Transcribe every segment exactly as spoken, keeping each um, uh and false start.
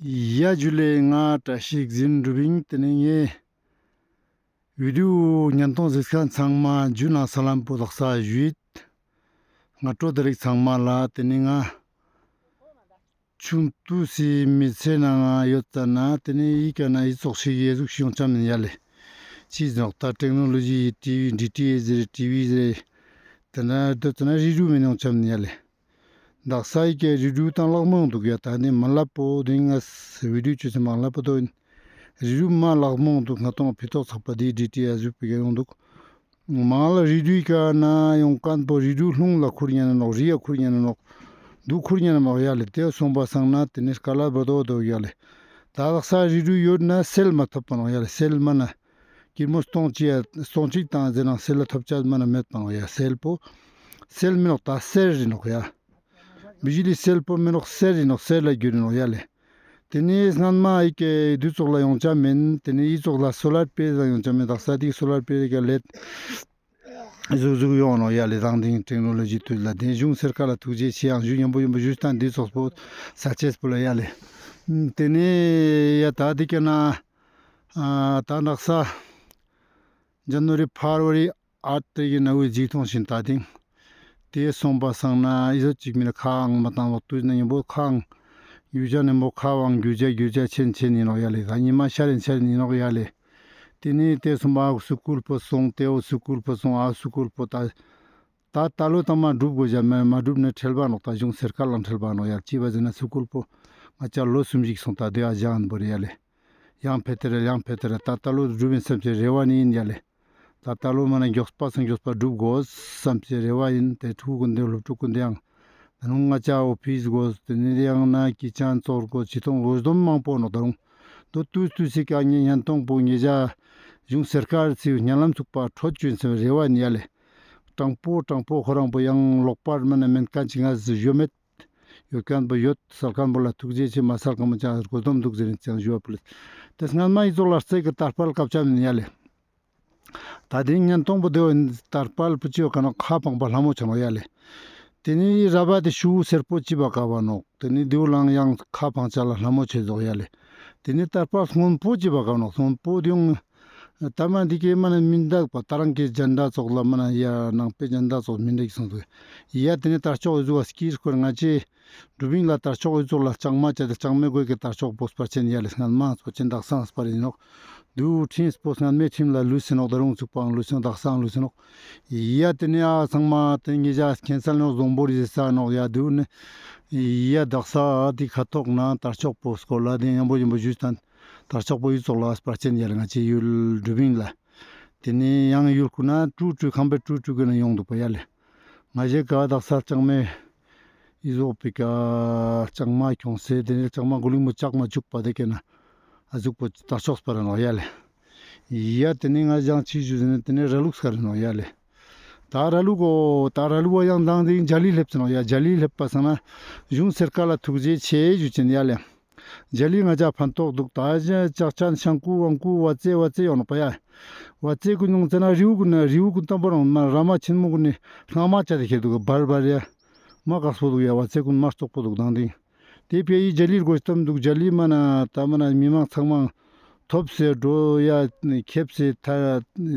ཡ་ཇུ་ལེ། ང་བཀྲ་ཤིས་འཛིན་གྲུབ་ཨིན། ཏེ་ནེ་ངའི་བི་ཌིའོ་ཉན་ཐོང་གཟིགས་མཁན་ཚང་མ་ཇུ་ན་ས་ལམ་པོ་དག་ས་ཞུས། སྔ་དྲོ་དེ་རིང་ཚང་མ་ལ། ཏེ་ནེ་ང་ཆུང་དུས་སི་མི་ཚེ་ནང་ང་ཡོད་ཙ་ན་ཏེ་ནེ་ཡི་གེ་ན་ཡི་ཙོགས་ཤིག་ཡེ་ཟུག་ཤིག་ཡོང་ཆ་མེན་ཡ་ལེ། ཅི་ཟེར་ནོག་ད་ཊེག་ནོ་ལོ་ཇི་ཡི་ཊི་བི་ཌི་ཊི་ཨེཆ་ཟེར་ཊི་བི་ཟེར་ཏེ་ན་དོ་ཙ་ན་རི་རུ་མེན་ཡོང་ཆ་མེན་ཡ་ལེ། དག་ས་ཡི་གེ་རི་རུ་ཏང་ལག་མོ་འདུག་ཡ། ད་ནི་མ་ལབ་པོ་དེ་ང་བི་ཌིའོ་ཅོས་སེ་མ་ལབ་པོ་དོ་ཨིན། རི་རུ་མ་ལག་མོ་འདུག་ང་ཏང་ཕི་ཏོག་ཚག་པ་དེ་ཌི་ཊི་ཨེཆ་ཟུག་པི་ག་ཡོང་འདུག་མ་ལ་རི་རུའི་ཀ་ན་ཡོང་མཁན་པོ་རི་རུ་ལྷུང་ལ་ཁུར་ཉན་ནོག་རི་ཡ་ཁུར་ཉན་ནོག་དུ་ཁུར་ཉན་ནོག་ཡ་ལེ། ཏེ་སོང་པ་སང་ན་ཏེ་ནེ་སྐ་ལ་བ་དོ་དོ་ཡ་ལེ། ད་དག་ས་རི་རུ་ཡོད་ན་སེལ་མ་ཐོབ་པ་ནོག་ཡ་ལེ། སེལ་མ་ན་ཀིར་མོ་སྟོང་གཅིག་ཡ་སྟོང་གཅིག་དང་ཟེར་ན་སེལ་ལ་ཐོབ་ཆ་མ་ན་མེད་པ་ནོག་ཡ། སེལ་པོ་སེལ་མེ་ནོག་ད་སེལ་རི་ནོག་ཡ། བི་ཇི་ལི་སེལ་པོ་མེ་ནོག་སེལ་རི་ནོག་སེལ་ལ་གྱུར་རི་ནོག་ཡ་ལེ། ཏེ་ནེ་སྔན་མ་ཡི་གེ་དུས་ཙོགས་ལ་ཡོང་ཆ་མེན། ཏེ་ནེ་ཡི་ཙོགས་ལ་སོ་ལར་པེ་ལ་ཡོང་ཆ་མེན། དག་ས་དེ་སོ་ལར་པེ་ལ་ལེད་ཟུག་ཟུག་ཡོང་ནོག་ཡ་ལེ། དང་དེང་ཊེག་ནོ་ལོ་ཇི་དུས་ལ་ཏེ་གཞུང་སར་ཀར་ལ་ཐུགས་རྗེ་ཆེ་ཡང་ཞུ་ཉམ་པོ་ཉམ་པོ་ཞུ་སྟངས་དེ་ཙོགས་པོ་ས་ཆེས་པོ་ལ་ཡ་ལེ། ཏེ་ནེ་ཡ་ད་དེ་ཀ་ན་ཨ་ད་དག་ས་ཇན་ནུ་ཝ་རི་ཕར་ཝ་རི་ཨར་ཏེ་གི་ན་བུ་ཇིག་ཐོང་ཤིན་ད་དེང་། ཏེ་སོང་པ་སང་ན་ཨི་ཟོ་ཅིག་མི་ན་ཁ་ཨང་མ་བཏང་བ་དུས་ན་ཉམ་པོ་ཁ་ཨང་རྒྱུ་ཆ་ཉམ་པོ་ཁ་ཨང་རྒྱུ་ཆ་རྒྱུ་ཆ་ཆེན་ཆེན་ཨིན་ནོག་ཡ་ལེ། ད་ཉི་མ་ཤར་རིན་ཤར་རིན་ཨིན་ནོག་ཡ་ལེ། ཏེ་ནེ་ཏེ་སོང་པ་ཨ་སུ་ཀུལ་པོ་སོང་། ཏེ་འོ་སུ་ཀུལ་པོ་སོང་། ཨ་སུ་ཀུལ་པོ་ད་ད་ད་ལོ་ད་མ་འགྲུབ་གོ་ཇ་མ་མ་འགྲུབ་ན་ཁྲེལ་བ་ནོག་ད་གཞུང་སར་ཀར་ལ་ཁྲེལ་བ་ནོག་ཡ། ཅི་བ་ཟེར་ན་སུ་ཀུལ་པོ་ང་ཅ་ལོ་སུམ་ཞིག་སོང་ད་དེ་ཨ་ཇང་བོར་ཡ་ལེ། ཡང་ཕེ་ཏེ་ར་ཡང་ཕེ་ཏེ་ར་ད་ད་ལོ་འགྲུབ་ཨིན་སམ་ཅེ་རེ་བ་ནི་ཨིན་ཡ་ལེ། ད་ད་ལོ་མ་ན་མགྱོགས་པ་སང་མགྱོགས་པ་འགྲུབ་གོས་སམ་ཅེ་རེ་བ་ཨིན། ཏེ་ཕྲུ་གུ་འདི་སློབ་ཕྲུག་གུ་འདི་ཡང་ད་ནུ་ང་ཅ་ཨོ་ཕིས་གོས་ཏེ་ནི་ཡང་ན་ཀི་ཅན་ཙོར་གོས་ཅི་ཐོང་གོས་དོམ་མང་པོ་ནོག་ད་རུང་དོ་དུས་དུས་སི་ཀ་ངེ་ཉན་ཐོང་པོ་ངེ་ཇ་གཞུང་སར་ཀར་སི་ཉན་ལམ་ཚུགས་པ་ཁྲོད་ཅུན་སེ་རེ་བ་ཨིན་ཡ་ལེ། དྲང་པོ་དྲང་པོ་ཁོ་རང་པོ་ཡང་ལོག་པར་མ་ན་མེན་ཀ་ཅི་ང་ཟི་ཡོད་མེད། ཡོད་མཁན་པོ་ཡོད། སལ་མཁན་པོ་ལ་ཐུགས་རྗེ་ཆེ། མ་སལ་མཁན་པོ་ཅང་གོ་དོམ་འདུག་ཟེར་ནས་ཅང་ཞུ་བ་ཕུལ། ཏེ་སྔན་མ་ཡི་ཙོགས་ལ་རྩེ་གི་དར་པལ་བཀབ་ཆ་མེན་ཡ་ལེ། ད་དེ་ཉན་ཐོང་པོ་དེ་བོ་དར་པལ་པོ་ཅི་ཡོད་ཀ་ནོག་ཁ་ཕང་པ་ལྷ་མོ་ཆ་ནོག་ཡ་ལེ། ཏེ་ནི་ར་བ་དེ་ཤུ་སེར་པོ་ཅི་བ་ཀ་བ་ནོག་ཏེ་ནི་དེའུ་ལང་ཡང་ཁ་ཕང་ཆ་ལ་ལྷ་མོ་ཆེ་ཟོག་ཡ་ལེ། ཏེ་ནི་དར་པལ་སྔོན་པོ་ཅི་བ་ཀ་ནོག་སྔོན་པོ་དེ་ཡང་ད་མ་འདི་ཀའི་མ་ན་མི་འདུག་པ། ད་རང་གི་ཇན་ཌ་ཙོགས་ལ་མ་ན་ཡ་ནང་པའི་ཇན་ཌ་ཙོགས་མི་འདུག་སོང་འདུག་ཡ། ཏེ་ནི་དར་ལྕོག་འི་ཟུག་ག་སྐྱིར་སྐོར་ང་ཅི་གྲུབ་ཨིན་ལ་དར་ལྕོག་འི་ཟུག་ལ་ལྕང་མ་ཅ་དེ་ལྕང་མའི་གོས་ཀྱི་དར་ལྕོག་པོ་སྤར་ཆེན་ཡ་ལེ། སྔན་མ་སྤར་ཆེན་དག་སང་སྤར་ཨིན་ནོག་དུ་ཁྲིམས་པོ་སྔན་མའི་ཁྲིམས་ལ་ལུས་སེ་ནོག་ད་རུང་ཚུགས་པའང་ལུས་སེ་ནོག་དག་སང་ལུས་སེ་ནོག་ཡ། ཏེ་ནི་ཨ་ཚང་མ་ཏེ་ངེ་ཇ་ཁེན་སལ་ནོག་བཟང་པོ་རི་ས་ནོག་ཡ། དུ་ནི་ཡ་དག་ས་དེ་ཁ་ཐོག་ན་དར་ལྕོག་པོ་སྐོར་ལ་དེ་ཡང་པོ་ཡིན་པོ་ཞུས་ཏན། དར་ལྕོག་པོ་ཡུལ་ཙོགས་ལ་སྤར་ཆེན་ཡ་ལེ། ང་ཅི་ཡུལ་གྲུབ་ཨིན་ལ། ཏེ་ནི་ཡང་ཡུལ་ཁུ་ན་ཀྲུ་ཀྲུ་ཁང་པའི་ཀྲུ་ཀྲུ་གི་ན་ཡོང་འདུག་པ་ཡ་ལེ། ང་ཞེ་ག་དག་ས་ལྕང་མའི་ཨི་ཟོག་པི་ཀ་ལྕང་མ་ཁྱོང་སེ་ཏེ་ནི་ལྕང་མ་གུ་ལིང་མོ་ལྕགས་མ་བཅུག་པ་དེ་ཀ་ན་ཨ་ཟུག་པོ་དར་ལྕོག་སྤར་ར་ནོག་ཡ་ལེ། ཡ་ཏེ་ནི་ང་ཞང་ཅི་ཞུ་ཟེར་ན་ཏེ་ནི་ར་ལུག་སྐར་ར་ནོག་ཡ་ལེ། ད་ར་ལུག་གོ་ད་ར་ལུག་བ་ཡང་དང་དེ་ཇ་ལི་སླེབས་ཚེ་ནོག་ཡ། ཇ་ལི་སླེབས་པ་སང་ན་གཞུང་སར་ཀར་ལ་ཐུགས་རྗེ་ཆེ་ཞུ་ཅེན་ཡ་ལེ། ཇ་ལི་ང་ཅ་ཕན་ཐོགས་འདུག་ད་ཅག་ཅན་ཤང་ཀུ་ཝང་ཀུ་བ་ཙེ་བ་ཙེ་ཡོང་ནོག་པ་ཡ། བ་ཙེ་ཀུན་ཡོང་ཙ་ན་རིའུ་ཀུན་ན་རིའུ་ཀུན་ཏམ་པོ་རང་མ་ར་མ་ཆེན་མོ་ཀུན་ནི་ལྷག་མ་ཅ་དེ་ཁྱེར་འདུག་བར་བར་ཡ། མ་དཀགས་པོ་འདུག་ཡ། བ་ཙེ་ཀུན་མ་ལྟོགས་པོ་འདུག་དང་དེ། དེ་ཕི་ཡི་ཇ་ལི་རྒོ་ཏམ་འདུག་ཇ་ལི་མ་ན་ད་མ་ན་མི་མང་ཚང་མ་ཐོབ་སེ་འགྲོ་ཡ་ཁེབས་སེ་ཐ་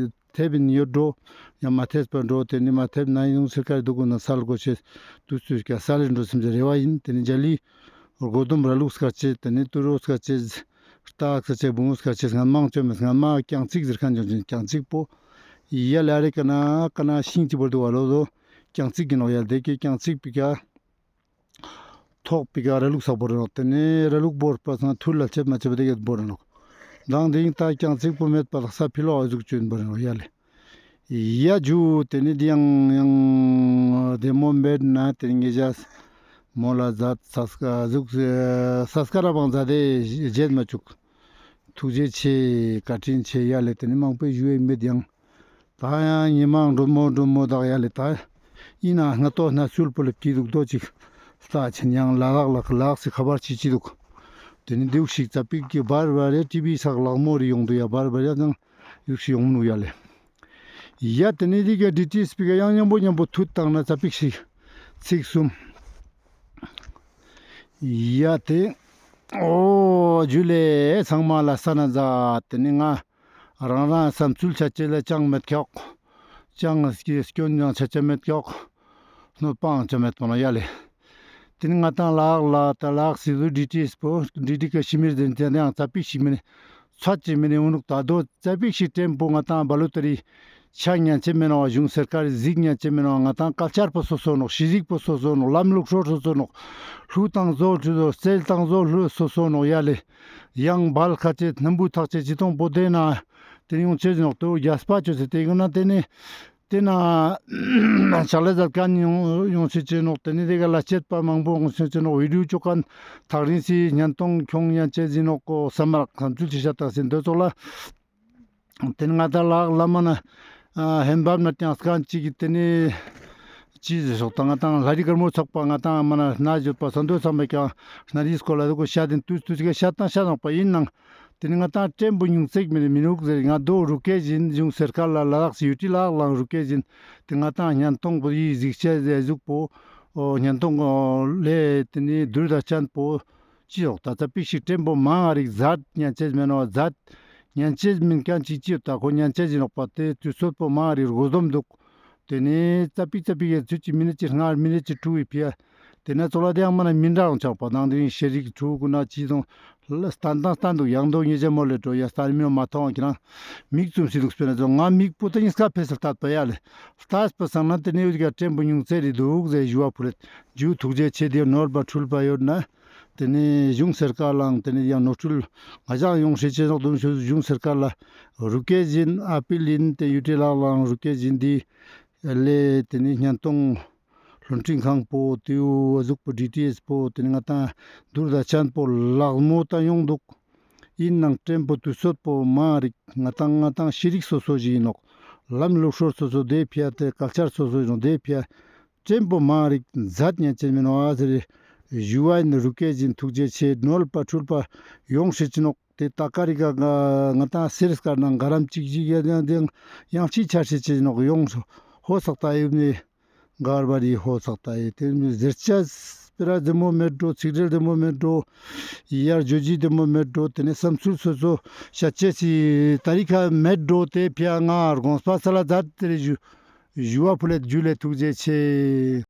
ཐེབ་ཨིན་ཡོད་འགྲོ། ཡང་མ་ཐེབས་པ་འགྲོ། ཏེ་ནི་མ་ཐེབ་ན་ཡང་སེ་ཀ་རི་དུག་གུ་ན་སལ་གོ་ཤེས་དུས་ཚོད་ཀྱང་སལ་ཨིན་འགྲོ་སེམས་ཀྱི་རེ་བ་ཨིན། ཏེ་ནི་ཇ་ལི་རྒོ་དོམ་ར་ལུག་སྐར་ཆེ། ཏེ་ནི་ཏུ་རོ་སྐར་ཆེ། རྟ་སྐར་ཆེ། བུང་སྐར་ཆེ། སྔན་མང་ཅོ་མེད། སྔན་མ་རྐྱང་ཚིག་ཟེར་ཁན་ཅོ་ཅན་རྐྱང་ཚིག་པོ་ཡ་ལ་རེ་ཀ་ན་ཀ་ན་ཤིང་ཅི་བོར་དུ་བ་ལོ་ལོ་རྐྱང་ཚིག་གི་ནོག་ཡ། དེ་ཀའི་རྐྱང་ཚིག་པི་ཀ་ཐོག་པི་ཀ་ར་ལུག་སག་བོར་ར་ནོག་ཏེ་ནེ་ར་ལུག་བོར་པ་སང་ཐུར་ལ་ཆེབ་མ་ཆེབ་དེ་གེ་བོར་ར་ནོག་དང་དེ་ཡིན་ད་རྐྱང་ཚིག་པོ་མེད་པ་དག་ས་ཕི་ལོག་ཨ་ཟུག་ཅོ་ཨིན་བོར་ར་ནོག་ཡ་ལེ། ཡ་ཇུ་ཏེ་ནེ་དེ་ཡང་ཡང་དེ་མོ་མེད་ན་ཏེ་ནེ་ངེ་ཞ་མོ་ལ་ཛད་ས་སྐ་ཟུག་ས་སྐ་ར་བང་ཛད་དེ་བརྗེད་མ་བཅུག་ཐུགས་རྗེ་ཆེ། བཀའ་དྲིན་ཆེ་ཡ་ལེ། ཏེ་ནེ་མང་པོ་ཞུ་ཡ་མེད་ཡང་། ད་ཡང་ཉི་མ་འགྲོ་མོ་འགྲོ་མོ་དག་ཡ་ལེ། ད་ཡིན་ན་སྔ་ཏོག་ན་སུལ་པོ་ལ་ཕི་དུག་དོ་ཅིག་ལྟ་ཆེན་ཡང་ལ་ལག་ལ་ལག་སི་ཁ་བར་ཅི་ཅི་དུག་ཏེ་ནེ་དེའུ་ཞིག་ཙ་པིག་གི་བར་བར་རེ་ཊི་བི་སག་ལག་མོ་རེ་ཡོང་དུ་ཡ་བར་བར་ཡ་ཙང་ཡུག་ཞིག་ཡོང་མི་ནུག་ཡ་ལེ། ཡ་ཏེ་ནེ་དེ་ག་ཌི་ཊི་སི་པི་ཀ་ཡང་མཉམ་པོ་མཉམ་པོ་ཐུད་བཏང་ན་ཙ་པིག་ཞིག་ཚིག་གསུམ། ཡ་ཏེ་ཨོ། ཇུ་ལེ་ཚང་མ་ལ་ས་ན་ཛད། ཏེ་ནེ་ང་རང་རང་སམ་ཚུལ་ཆ་ཅེས་ལ་ཅང་མེད་ཀྱོག། ཅང་སྐྱོན་ཡང་ཆ་ཅེས་མེད་ཀྱོག། གནོད་པའང་ཅང་མེད་པ་ན་ཡ་ལེ། ཏེ་ནེ་ང་ཏང་ལག་ལ་ད་ལག་སི་ཟུ་ཌི་ཊི་ཨེས་པོ་ཌི་ཌི་ཀ་ཤི་མིར་ཟེར་ཏེ་ཡང་ཙ་པིག་ཤིག་མེ་ནེ་ཚད་ཅིག་མེ་ནེ་འུ་ནུག་ད་དོ་ཙ་པིག་ཤིག་ཊེམ་པོ་ང་ཏང་བ་ལུ་ཏ་རི་ཆ་ཉན་ཅེས་མེ་ནོག། གཞུང་སར་ཀར་གཟིགས་ཉན་ཅེས་མེ་ནོག། ང་ཏང་ཀལ་ཅར་པོ་སོ་སོ་ནོག། ཤེས་རིག་པོ་སོ་སོ་ནོག། ལམ་ལུགས་སྲོལ་སོ་སོ་ནོག། ལྷུ་ཏང་ཟོ་ལྷུ་ཟོ་རྩལ་ཏང་ཟོ་ལྷུ་སོ་སོ་ནོག་ཡ་ལེ། ཡང་བལ་ཁ་ཅེས་སྣམ་བུ་ཐག་ཅེས་ཅི་ཏོང་པོ་ཏེ་ན་ཏེ་ནེ་ཡོང་ཅེས་ནོག། ཏེ་བོ་རྒྱས་པ་ཅོས་ཏེ་ཏེ་གུན་ན་ཏེ་ནེ་ཏེ་ན་ཕྱག་ལས་མཛད་ཁན་ཡོང་ཡོང་ཅེས་ཅེས་ནོག། ཏེ་ནེ་ཏེ་ག་ལ་ཆད་པ་མང་པོ་ཡོང་ཅེས་ཅེས་ནོག། བི་ཌིའོ་ཅོ་ཁན་ཐག་རིང་སི་ཉན་ཏོང་ཁྱོང་ཉན་ཅེས་ཨིན་ནོག་གོ་སམ་མ་རག་སམ་ཚུལ་ཅིག་ཤད་ཏག་སེ་འདོད་ཙོགས་ལ། ཏེ་ནེ་ང་ཏང་ལག་ལ་མ་ན་ཧེན་བབ་ན་ཏང་སྐན་ཅིག་གི་ཏེ་ནེ་ཅི་ཟེར་སོག་ཏང་ང་ཏང་ལྷ་རི་དཀར་མོ་ཚོགས་པ་ང་ཏང་མ་ན་ན་ཡོད་པ་ས་འདོད་ཚང་མ་ཀྱང་ན་རིའི་སྐོར་ལ་དུ་གོ་ཤད་དེ་ཏུས་ཏུས་ཀ་ཤད་ཏང་ཤད་ནོག་པ་ཨིན་ནང་། ཏེ་ནེ་ང་ཏང་ཊེམ་པོ་ཉུང་ཙེག་མེ་ནེ་མི་ནུག་ཟེར་ང་དོ་རུ་ཀེ་ཞིན་གཞུང་སར་ཀར་ལ་ལ་དྭགས་སི་ཡུ་ཊི་ལག་ལའང་རུ་ཀེ་ཞིན་ཏེ་ང་ཏང་ཉན་ཏོང་པོ་ཡི་གཟིགས་ཆ་ཟེ་ཟུག་པོ་ཉན་ཏོང་ལེ་ཏེ་ནེ་དུར་དར་ཤན་པོ་ཅི་ཡོག་ད་ཙ་པིག་ཤིག་ཊེམ་པོ་མང་ང་རིག་ཛད་ཉན་ཅེས་མེ་ནོག་ཛད་ཉན་ཅེས་མེན་ཁན་ཅིག་ཅི་ཡོད་ད་ཁོ་ཉན་ཅེས་ཨིན་ནོག་པ་ཏེ་ཏུས་ཚོད་པོ་མང་ང་རིག་རྒོ་ཟོམ་དུག། ཏེ་ནེ་ཙ་པིག་ཙ་པིག་གི་ཚུལ་གྱི་མི་ནི་ཅི་ལྔ་མི་ནི་ཅི་དྲུག་གི་ཕི་ཡ། ཏེ་ནེ་ཙོགས་ལ་ཏེ་ཡང་མ་ན་མི་འདྲ་ཡོང་ཆོག་པ་ནང་དེ་རིང་ཤེས་རིག་དྲུག་གུན་ན་ཅི་དང་ལ་སྟན་དང་སྟན་དུག་ཡང་དོ་ཉེ་ཞ་མོ་ལེ་འགྲོ་ཡ་སྟན་མི་མ་མཐོང་ཁྱེད་རང་མིག་བཙུམ་སི་དུག་སྤེ་ན་ཙོགས་ང་མིག་པོ་ཏ་ཉིས་ཀ་ཕེ་སལ་ལྟད་པ་ཡ་ལེ་ལྟས་པ་སང་ན་ཏེ་ནེ་འུ་ཅག་ཊེམ་པོ་ཉུང་ཙེ་རི་དུག་ཟེ་ཞུ་བ་ཕུལ་ལེ་ཇུ་ཐུགས་རྗེ་ཆེ་དེ་ནོར་བ་འཁྲུལ་པ་ཡོད་ན། ཏེ་ནེ་གཞུང་སར་ཀར་ལའང་ཏེ་ནེ་ཡང་ནོར་འཁྲུལ་ང་ཞའང་ཡོང་ཤེས་ཅེས་ནོག་དུམ་ཞུ་གཞུང་སར་ཀར་ལ་རུ་ཀེ་ཞིན་ཨ་པིལ་ཨིན་ཏེ་ཡུ་ཊི་ལག་ལའང་རུ་ཀེ་ཞིན་ཏེ་ལེ་ཏེ་ནེ་ཉན་ཏོང་བློན་ཁྲིད་ཁང་པོ་ཏེའུ་ཟུག་པོ་ཌི་ཊི་ཨེས་པོ་ཏེ་ནེ་ང་ཏང་དུར་དར་ཤན་པོ་ལག་མོ་ཏ་ཡོང་དུག། ཨིན་ནང་ཊེམ་པོ་ཏུས་ཚོད་པོ་མང་ང་རིག་ང་ཏང་ང་ཏང་ཤེས་རིག་སོ་སོ་ཞིག་ཨིན་ནོག། ལམ་ལུགས་སྲོལ་སོ་སོ་ཏེ་ཕི་ཡ་ཏེ་ཀལ་ཅར་སོ་སོ་ཞིག་ཨིན་ནོག་ཏེ་ཕི་ཡ། ཊེམ་པོ་མང་ང་རིག་ཛད་ཉན་ཅེས་མེ་ནོག་ཟེར་ཞུ་བ་ཨིན། རུ་ཀེ་ཞིན་ཐུགས་རྗེ་ཆེ་ནོར་བ་འཁྲུལ་པ་ཡོང་ཤེས་ཅི་ནོག། ཏེ་ད་ཀ་རི་ཀ་ང་ཏང་སེར་སྐར་ནང་ག་རམ་ཅིག་ཅིག་ཡ་ཡང་ཅིག་ཆ་ཤེས་ཅི་ནོག་ཡོང་ཧོ་སག་ཏ་ཡོད་ནི་གར་བ་རི་ཧོ་སག་ཏ་ཡོད་ཏེ་ཟེར་ཆ་སྤེ་ར་དེ་མོ་མེད་འགྲོ་ཚིག་འགྲེལ་དེ་མོ་མེད་འགྲོ་ཡར་བརྗོད་གཞི་དེ་མོ་མེད་འགྲོ་ཏེ་ནེ་སམ་ཚུལ་སོ་སོ་ཤད་ཅེས་སི་ཏ་རི་ཁ་མེད་འགྲོ་ཏེ་ཕི་ཡ་ང་དགོངས་པ་སལ་ཛད་ཏེ་རེ་ཞུ་ཞུ་བ་ཕུལ་ལེ་ཇུ་ལེ་ཐུགས་རྗེ་ཆེ།